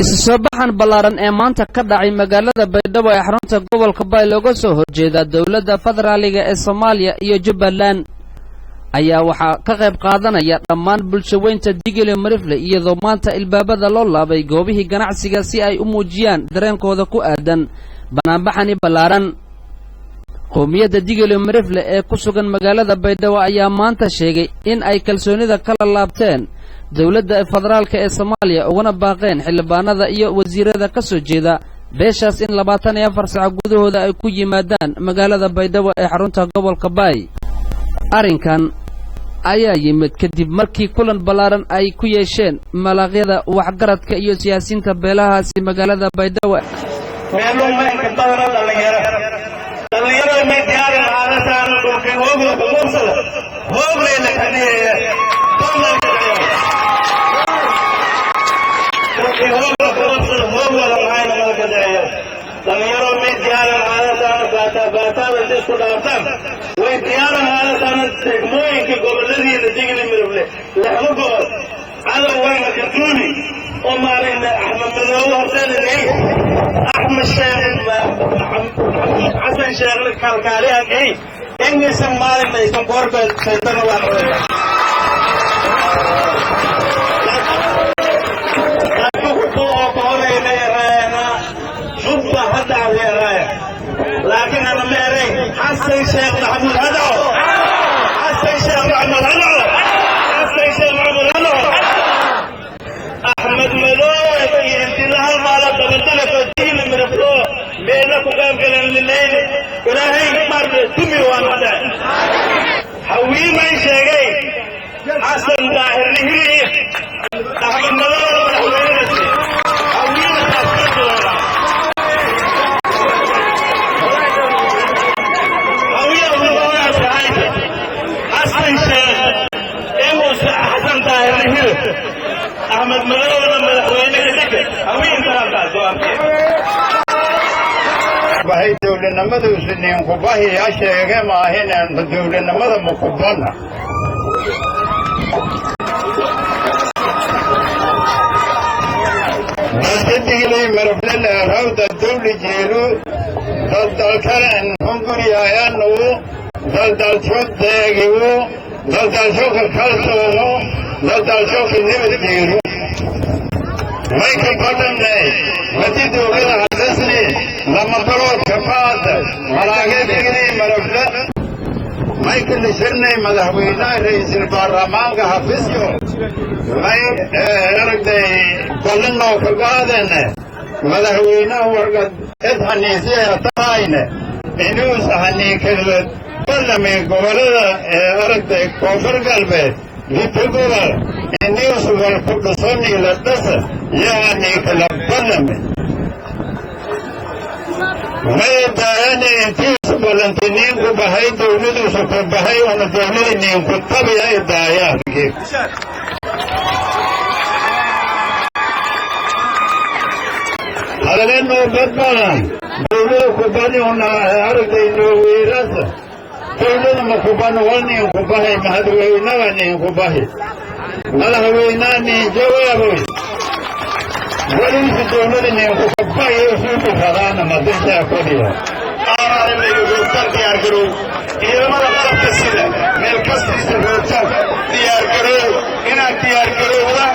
Isu soo baxan ballaaran ee maanta ka dhacay magaalada Baydhabo ee xarunta gobolka Bay looga soo horjeeda dowladda federaaliga ee Soomaaliya iyo Jubbaland ayaa waxaa ka qayb qaadanaya dhammaan bulshaweynta Digil Mirifle, iyadoo maanta ilbaabada loo laabay goobihii ganacsiga si ay u muujiyaan dareenkooda ku aadan banaanbaxani ballaaran. Qowmiyadda Digil Mirifle ee ku sugan magaalada Baydhabo ayaa maanta sheegay in ay kalsoonida kala laabteen dowladda federaalka ee Soomaaliya, uguna baaqeen xildhibaanada iyo wasiirada ka soo jeeda beeshaas in 24 saac gudahooda ay ku yimaadaan magaalada Baydhabo ee xarunta gobolka Baay. Arrinkan ayaa yimid kadib markii kulan ballaaran ay ku yeesheen malaaqyada, waxgaradka iyo siyaasiyiinta beelahaasi magaalada Baydhabo. Meeluu inka badana dhallinyaro, dhallinyarada may diyaarin aadataan dhulkay hoogla kuqursada hooglayna kadhiyeeya dhulkay hoogla kuqursada hoog wada maxayna mala kadeeya. Dhallinyaro may diyaarin aadataan baataa baataada inta isku dhaaftaan way diyaarin aadataan degmooyinka goboladiina Digli Mirifle lixda gobol cadow wayna ka duuli oo maaragna Axmed Madoobe horteeda gey, Axmed Sheekh Xasan Sheekh kalkaaliha gey inaysan maalinaysan koorka shaytana waa oo ka horeyna Jubba hadda aweeraaya, laakiin ana ma eray Xasan Sheekh Maxamuud hadaco, Xasan Sheekh Maxamuud hadaco, Xasan Sheekh Maxamuud hadaco. Axmed Madoobe iyo intii la halmaala dabadalaka Digli Miriflo meela ku qayb galeen lileyne Ilaahay maarta tumi waan hadda hawiimay sheegay Xasan Daahir Nihiri Axmed Madoobe madaxweynenasi hawiima taas ka doona hawiya hayta Xasan Sheekh inuusa Xasan Daahir Nihiri Axmed Madoobena madaxweyne ka dhigta hawiintaantaas go'aankeed bahay dowladnimaduusu ninkubahiya sheege maahineen dowladnimada makubana balse Digilay Marafle leerawda dawli jeelu daldalkalen hunguriyaayanugu daldalsho deegigu daldalsho ka kalsoono daldalsho ka nabadgeeru may ka badhanay madi dowlada hadasni lama barood kafaada malaagee Digilay Marafle may ka lishirnay madaxweynaha ra'iisul baarlamaanka xafisyo may aragtay ballanoo ka qaadene madaxweynaha warqad id haniisiya tahayne inuusa haniikala ballamay gobolada ee aragtay Koonfur Galbeed lita gobol inuusa walku dhisoniila dhasa yo haniikala ballame may daayane intiisu ballantay niinku bahay dowladuusa ku bahay una dowlada niinku tabiya i daayaan. Hadaleenoo badbadan dowlada kubani una aragtay nooweerasa dowlada ma kuban wal niinku bahay madaxweynaga niinku bahi madaxweynaa nin jawaaboy waliisa dowlada niinku kabahi usuuku fadaana madintaa kodiya roogtaan diyaargarow ciidamada qalabka sida meel kastiisa roogtaan diyaargaroow inaad diyaargarowda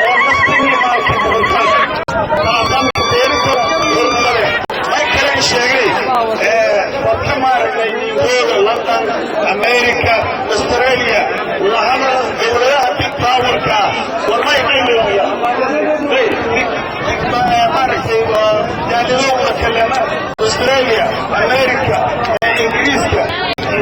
oo naftigii maalka muquntaan may kalen sheegay dadka maaragtay ninkooda London, America, Australia lahana dowladaha big powerka war may maaragtay jaalidowda kalena Australia, America, Ingiriiska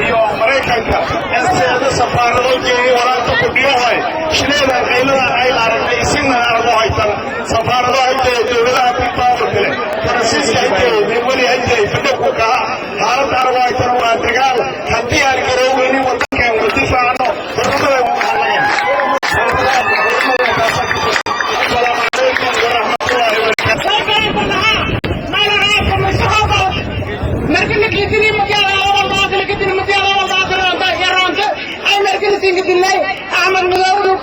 iyo Maraykanka inseeda safaarado jeeyay walaanta ku dhiyohay shileeda qaylada ay aragnay isina arago haytan safaarado ay jeeyay dowladaha big power kale Faransiiska ay jeeyay weli ay jeeyay fadho ku kaha xaaladda arago haytan waa dagaal haddii aan garooweynin wadankan wa difaacno horumada waxaan. Asalaamu calaykum waraxmatullaahi wabarakaatu. Axmed Madoobe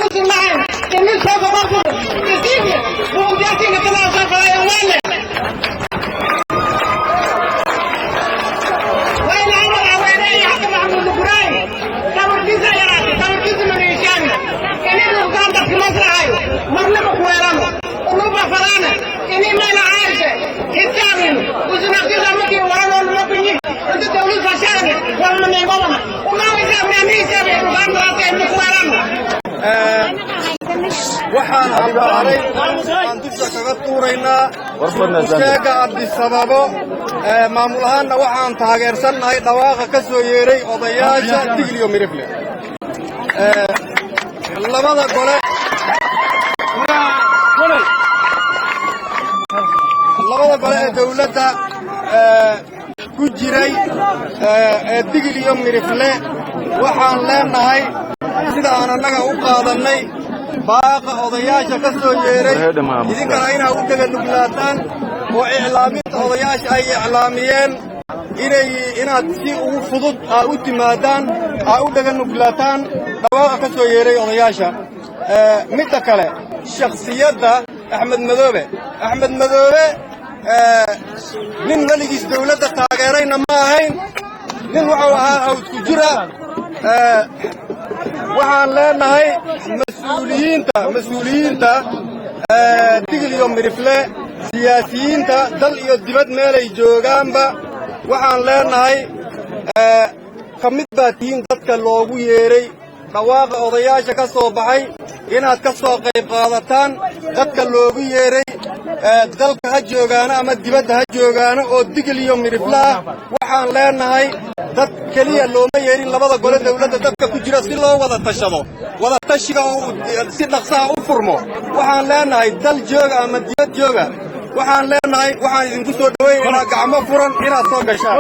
Waxaan cambaaray aan dusha kaga tuuraynaa sheega Addis Ababo. Maamul ahaanna waxaan taageersannahay dhawaaqa ka soo yeedhay odayaasha Digil iyo Mirifle. Labada gole ee dawladda ku jiray ee Digil iyo Mirifle, waxaan leenahay sida aan annaga u qaadannay baaqa odayaasha ka soo yeedhay, idinkana inaa u dhega nuglaataan oo iclaaminta odayaasha ay iclaamiyeen inay inaad si ugu fudud aa u timaadaan, aa u dhega nuglaataan dhawaaqa ka soo yeedhay odayaasha. Midda kale, shakhsiyadda Axmed Madoobe, Axmed Madoobe nin weligiis dawladda taageerayna ma ahayn, nin wuxuu ahaa hawdku jira. Waxaan leenahay mas-uuliyiinta Digil iyo Mirifle, siyaasiyiinta dal iyo dibad meelay joogaanba, waxaan leenahay ka mid baa tihiin dadka loogu yeedhay dhawaaqa odayaasha ka soo baxay inaad ka soo qayb qaadataan. Dadka loogu yeedhay, dalka ha joogaano ama dibadda ha joogaano, oo Digil iyo Mirifle ah, waxaan leenahay dad keliya looma yeedhin, labada gole dawladda dadka ku jira si loo wada tashado, wada tashiga oo si dhaqsaha u furmo. Waxaan leenahay dal jooga ama dibad jooga, waxaan leenahay waxaan idinku soo dhowaynaynaa gacmo furan inaad soo gashaan.